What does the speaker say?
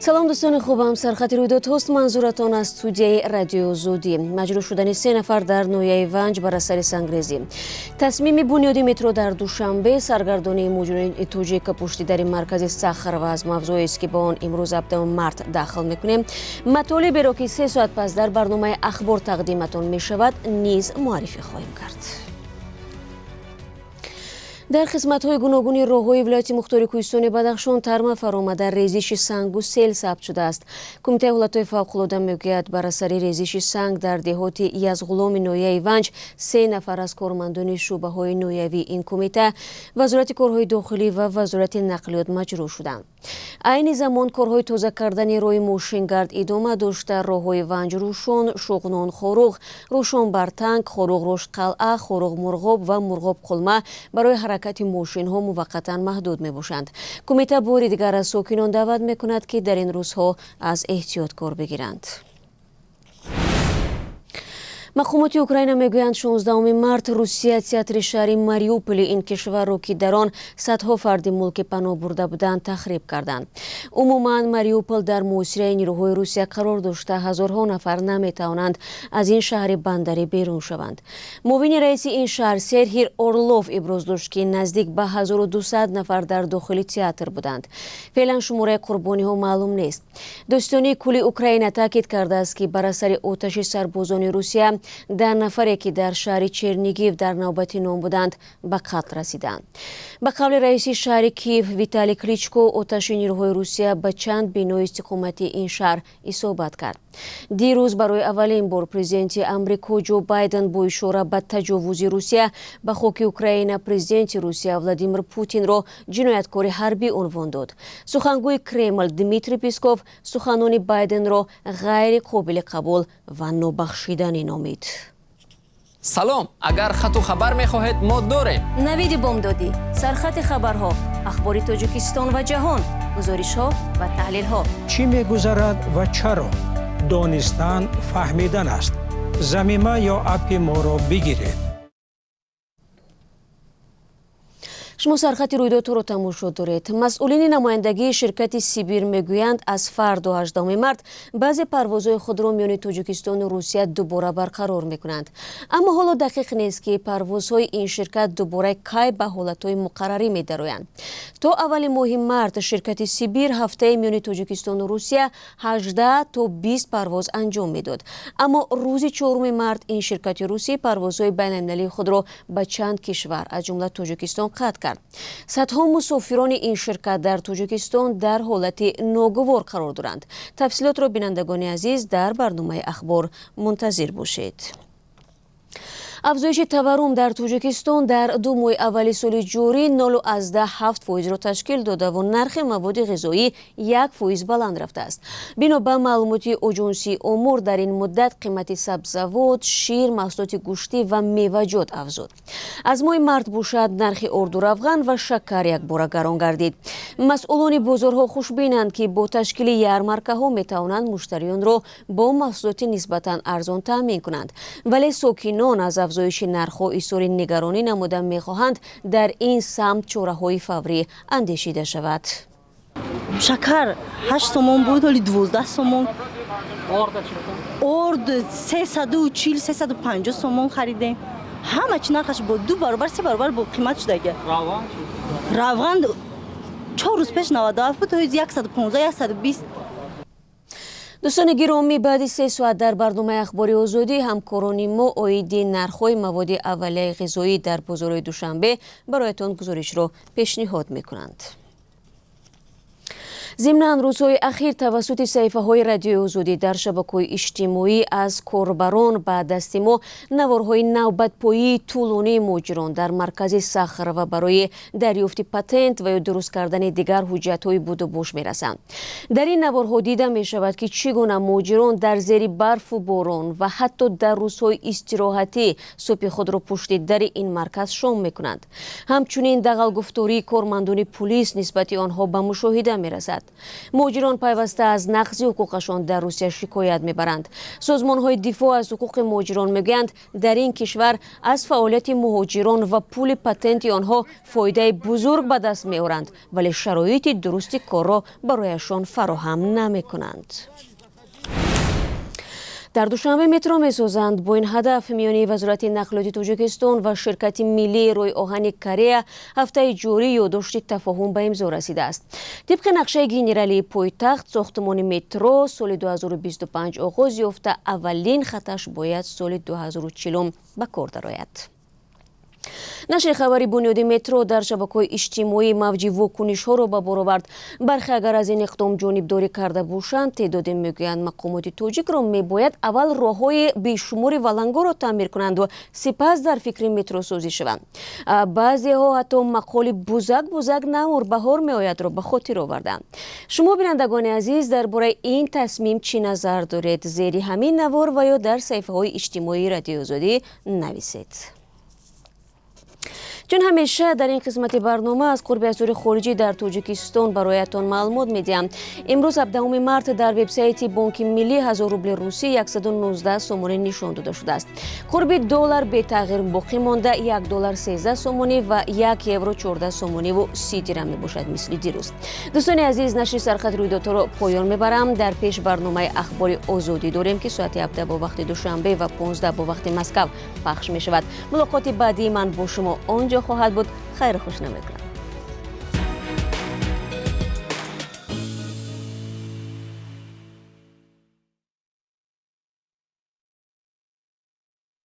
Салом, дӯстони хубам. Сархати рӯйдодҳост манзуратон аз студияи Радиои Озодӣ. Маҷрӯҳ шудани се нафар дар ноҳияи Ванҷ бар асари сангрезӣ, тасмими бунёди метро дар Душанбе, саргардонии муҳоҷирони тоҷик пушти дари маркази Сахарова аз мавзӯест, ки ба он имрӯз 17 март дахл мекунем. Матолиберо, ки 3 соат пас дар барномаи «Ахбор» тақдиматон мешавад, низ муаррифӣ хоҳем кард. Дар қисматҳои гуногуни роҳҳои вилояти мухтори кӯҳистони Бадахшон тарма фаромада, резиши сангу сел сабт шудааст. Кумитаи ҳолатҳои фавқулода мегӯяд, бар асари резиши санг дар деҳоти Язғуломи ноҳияи Ванҷ се нафар аз кормандони шӯъбаҳои ноҳиявии ин кумита, Вазорати корҳои дохилӣ ва Вазорати нақлиёт маҷрӯҳ шуданд. Айни замон корҳои тоза кардани роҳи мошингард идома дошта, роҳҳои Ванҷ Рӯшон, Шуғнон Хоруғ, Рӯшон Бартанг, Хоруғ Рошқалъа, Хоруғ Мурғоб ва Мурғоб Қулма барои ҳаракати мошинҳо муваққатан маҳдуд мебошанд. Кумита бори дигар аз сокинон даъват мекунад, ки дар ин рӯзҳо аз эҳтиёт кор бигиранд. Мақомоти Украина мегӯянд, 16 март Русия театри шаҳри Мариуполи ин кишварро, ки дар он садҳо фарди мулкӣ паноҳ бурда буданд, тахриб карданд. Умуман, Мариупол дар муҳосираи нирӯҳои Русия қарор дошта, ҳазорҳо нафар наметавонанд аз ин шаҳри бандарӣ берун шаванд. Муовини раиси ин шаҳр Серҳир Орлов иброз дошт, ки наздик ба 1200 нафар дар дохили театр буданд. Феълан шумораи қурбониҳо маълум нест. Додситонии кулли Украина таъкид кардааст, ки бар асари оташи сарбозони Русия 10 нафаре, ки дар шаҳри Чернигив дар навбати нон буданд, ба қатл расиданд. Ба қавли раиси шаҳри Киев Виталий Кличко, оташи нирӯҳои Русия ба чанд бинои истиқоматии ин шаҳр исобат кард. Дирӯз барои аввалин бор президенти Амрико Ҷо Байден бо ишора ба таҷовузи Русия ба хоки Украина президенти Русия Владимир Путинро ҷинояткори ҳарбӣ унвон дод. Сухангӯи Кремл Дмитрий Песков суханони Байденро ғайри қобили қабул ва нобахшиданӣ номид. Салом, агар хату хабар мехоҳед, мо дорем. Навиди бомдодӣ, сархати хабарҳо, ахбори Тоҷикистон ва ҷаҳон, гузоришҳо ва таҳлилҳо. Чӣ мегузарад ва чаро? Донистан фаҳмидан аст. Замима ё аппи моро бигиред. Шумо сархати рӯйдодҳоро тамошо доред. Масъулини намояндагии ширкати Сибир мегӯянд, аз фардо, 18 март, баъзе парвозҳои худро миёни Тоҷикистону Русия дубора барқарор мекунанд. Аммо ҳоло дақиқ нест, ки парвозҳои ин ширкат дубора кай ба ҳолатҳои муқаррарӣ медароянд. То аввали моҳи март ширкати Сибир ҳафтаи миёни Тоҷикистону Русия 18 то 20 парвоз анҷом медод. Аммо рӯзи 4 март ин ширкати русӣ парвозҳои байналмилалии худро ба чанд кишвар, аз ҷумла Тоҷикистон, қатъ кард. Садҳо мусофирони ин ширкат дар Тоҷикистон дар ҳолати ногувор қарор доранд. Тафсилотро, бинандагони азиз, дар барномаи «Ахбор» мунтазир бошед. Афзоиши таваррум дар Тоҷикистон дар 2 моҳи аввали соли ҷорӣ 0,7 фоизро ташкил додаву нархи маводи ғизоӣ 1% баланд рафтааст. Бино ба маълумоти Оҷонсии омор, дар ин муддат қимати сабзавот, шир, маҳсулоти гӯштӣ ва меваҷот афзуд. Аз моҳи март бошад, нархи орду, равған ва шакар якбора гарон гардид. Масъулони бозорҳо хушбинанд, ки бо ташкили ярмаркаҳо метавонанд муштариёнро бо маҳсулоти нисбатан арзон таъмин кунанд. Вале сокинон аз афзоиши нархҳо изҳори нигаронӣ намуда, мехоҳанд, дар ин самт чораҳои фаврӣ андешида шавад. Шакар 8 сомон буд, ҳоли 12 сомон. Орд 340, 350 сомон харидем. Ҳама чи нархаш бо ду баробар, се баробар бо қимат шудага. Равған 4 рӯз пеш 97 буд, ҳози 115, 120. Дӯстони гиромӣ, баъди 3 соат дар барномаи «Ахбори Озодӣ» ҳамкорони мо оиди нархҳои маводи аввалияи ғизоӣ дар бозорҳои Душанбе бароятон гузоришро пешниҳод мекунанд. Зимнан, рӯзҳои ахир тавассути саҳифаҳои Радиои Озодӣ дар шабакаҳои иҷтимоӣ аз корбарон ба дасти мо наворҳои навбатпоии тӯлонии муҳоҷирон дар маркази Сахарова барои дарёфти патент ва ё дуруст кардани дигар ҳуҷҷатҳои будубош мерасанд. Дар ин наворҳо дида мешавад, ки чӣ гуна муҳоҷирон дар зери барфу борон ва ҳатто дар рӯзҳои истироҳатӣ субҳи худро пушти дари ин марказ шом мекунанд. Ҳамчунин дағалгуфтории кормандони пулис нисбати онҳо ба мушоҳида мерасад. Муҳоҷирон пайваста аз нақзи ҳуқуқашон дар Русия шикоят мебаранд. Созмонҳои дифоъ аз ҳуқуқи муҳоҷирон мегӯянд, дар ин кишвар аз фаъолияти муҳоҷирон ва пули патенти онҳо фоидаи бузург ба даст меоранд, вале шароити дурусти корро барояшон фароҳам намекунанд. Дар Душанбе метро месозанд. Бо ин ҳадаф миёни Вазорати нақлиёти Тоҷикистон ва ширкати миллии роҳи оҳани Корея ҳафтаи ҷорӣ ёддошти тафоҳум ба имзо расидааст. Тибқи нақшаи генералии пойтахт, сохтмони метро соли 2025 оғоз ёфта, аввалин хаташ бояд соли 2040 ба кор дарояд. Нашри хабари бунёди метро дар шабакаҳои иҷтимоӣ мавҷи вокунишҳоро ба бор овард. Бархе агар аз ин иқдом ҷонибдорӣ карда бошанд, теъдоде мегӯянд, мақомоти тоҷикро мебояд аввал роҳҳои бешумори валангоро таъмир кунанду сипас дар фикри метросозӣ шаванд. Баъзеҳо ҳатто мақоли «Бузак, бузак, намур, баҳор меоядро ба хотир оварданд. Шумо, бинандагони азиз, дар бораи ин тасмим чӣ назар доред? Зери ҳамин навор ва ё дар саҳифаҳои иҷтимоии Радиои Озодӣ нависед. Чун ҳамеша, дар ин қисмати барнома аз қурби асъори хориҷӣ дар Тоҷикистон бароятон маълумот медиҳам. Имрӯз, 17 март, дар вебсайти Бонки Миллӣ 1000 рубли русӣ 119 сомонӣ нишон дода шудааст. Қурби доллар бетағйир боқӣ монда, 1 доллар 13 сомонӣ ва 1 евро 14 сомониву 30 дирам мебошад, мисли дирӯз. Дӯстони азиз, нашри сархати рӯйдодҳоро поён мебарам. Дар пеш барномаи Ахбори Озодӣ дорем, ки соати 17 бо вақти Душанбе ва 15 бо вақти Москав пахш мешавад. Мулоқоти баъдии ман бо шумо он ҷо хоҳад буд. Хайру хуш намекунам.